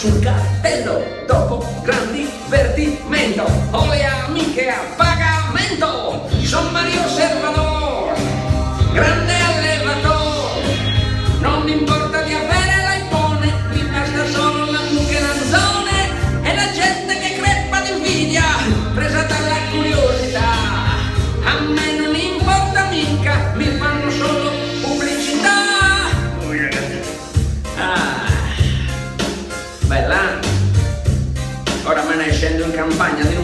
Sul cartello dopo gran divertimento Ho le amiche a pagamento Son Mario Servador Grande allevator Non mi importa di avere l'iPhone Mi basta solo la mucca e l'anzone E la gente che crepa d'invidia Presa dalla curiosità A me non importa mica Mi fanno solo pubblicità Ui, ragazzi. Ah, bella. Ora me ne scendo in campagna di.